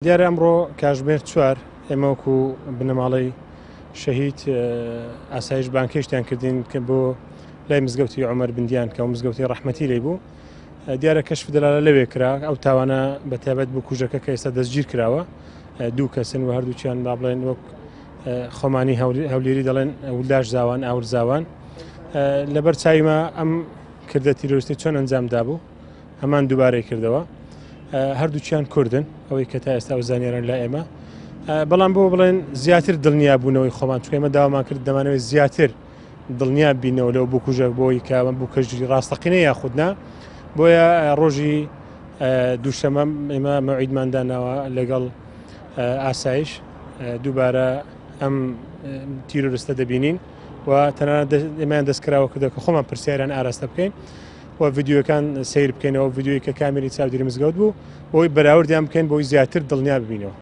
دیارە ئەمڕۆ کاژمێر چوار ئێمە وەکو بنەماڵەی شەهید ئاسایش بانکێشتیان کردین کە بۆ لای مزگەوتی عمر بندیان کە مزگەوتی ڕەحمەتی لی بوو دیارە کەشف دەلالە لەوێ کرا ئەو تاوانە بە تایبەت بۆ کوژەکە کە ئێستا دەستگیر کراوە دوو کەسن و هەردووکیان با بڵێن وەک خۆمانی هەولێری دەڵێن ولاش زاوان ئاور زاوان لەبەر چاویمە ئەم کردە تیرۆریستی چۆن ئەنجام دابوو هەمان دووبارەی کردەوە هەردووکیان کوردن ئەوەی کە تا ئێستا ئەو زانیاران لە ئێمە بەڵام بۆ بڵێن زیاتر دڵنیا بوونەوەی خۆمان چونکە ئێمە داوامان کرد دەمانەوەی زیاتر دڵنیا بینەوە لەو بکوژە بۆی کە بکەژی ڕاستەقینە یاخود نا بۆیە ڕۆژی دووشەمە ئێمە مەعیدمان داناوە لەگەڵ ئاسایش دووبارە ئەم تیرۆرستە دەبینین و تەنانەت ئێمەیان دەستکراوە کردو کە خۆمان پرسیاریان ئاراستە بکەین و ڤیدیۆکان سەیر بکەینەوە ڤیدیۆی کە کامێری چاودێری مزگەوت بوو بۆی بەراوردیان بکەین بۆی زیاتر دڵنیا ببینەوە.